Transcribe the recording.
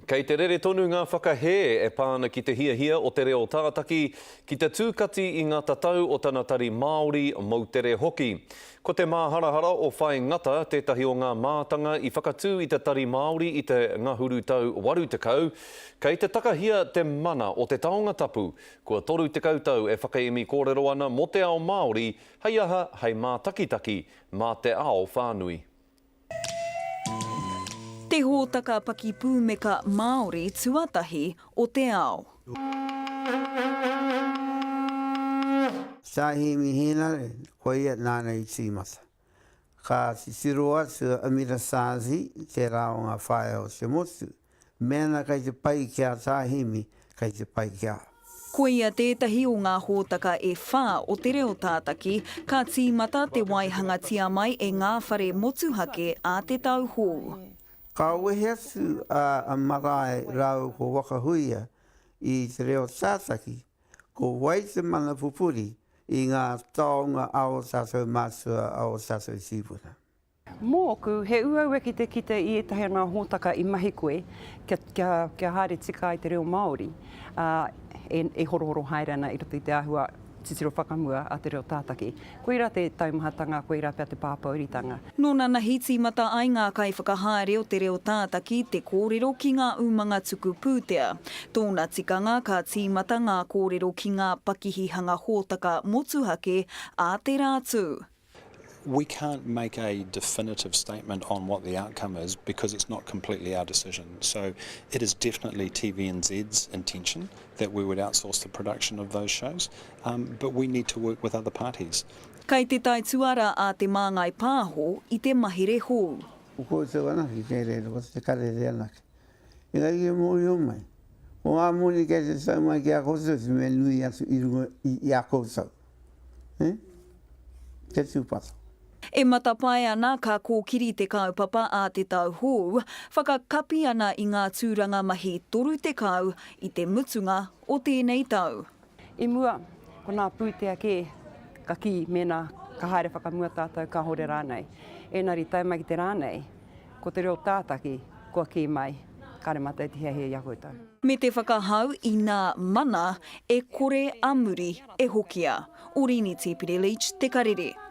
Kei te rere tonu ngā whakahē e pā ana ki te hiahia o te reo tātaki ki te tūkati i ngā tatau o tana tari Māori, moutere hoki. Ko te māharahara o Whai Ngata tētahi o ngā mātanga i whakatū i te Tari Māori i te ngahuru tau 80, kei te takahia te mana o te taonga tapu, kua 30 tau e whakaemi kōrero ana mō te ao Māori, hei aha, hei mātakitaki mā te ao whānui. Te hōtaka pakipūmeka Māori tuatahi o te ao. Tā Hēmi Hēnare, koia nāna i tīmata. Ka titiro atu a Amira Sazi, tērā o ngā whaea o te motu, Mēnā kei te pai ki a Tā Hemi, kei te pai ki a. Koia tētahi o ngā hōtaka e whā o Te Reo Tātaki ka tīmata te waihangatia mai e ngā whare motuhake a te tau hou. Ka wehe atu a Marae rāua ko Waka Huia i Te Reo Tātaki, ko wai te mana pupuri i ngā taonga a ō tātou mātua, a ō tātou tīpuna? Mōku, he uaua ki te kite i ētahi o ngā hōtaka i mahi koe kia, kia, kia haere tika ai te reo Māori, ā, e, e horohoro haere ana i roto i te āhua titiro whakamua a te reo tātaki. Koirā te taumahatanga, koirā pea te pāpōuritanga. Nō nanahi tīmata ai ngā kaiwhakahaere o te reo tātaki te kōrero ki ngā umanga tuku pūtea. Tōna tikanga ka tīmata ngā kōrero ki ngā pakihi hanga hōtaka motuhake ā te Rātū. We can't make a definitive statement on what the outcome is because it's not completely our decision. So it is definitely TVNZ's intention that we would outsource the production of those shows, um, but we need to work with other parties. Kei te taituara a Te Māngai Pāho i te mahere hou. Ko koutou anake kei reira, ko te karere anake. Engari kia mōhio mai, ko ngā moni kei te tau mai ki a koutou te mea nui atu i runga i a koutou. Eh? Kia tūpato. E matapae ana ka kōkiri te kaupapa a te tau hou, whakakapi ana i ngā tūranga mahi 30 i te mutunga o tēnei tau. I mua, ko nā pūtea kē ka kī mēnā ka haere whakamua tātou kāore rānei. Ēnari tae mai ki te rā nei, ko te reo tātaki kua kī mai, kāre mātou i te hiahia i a koutou. Me te whakahau inā mana e kore a muri e hokia. Orini Tīpire Leach, Te Karere.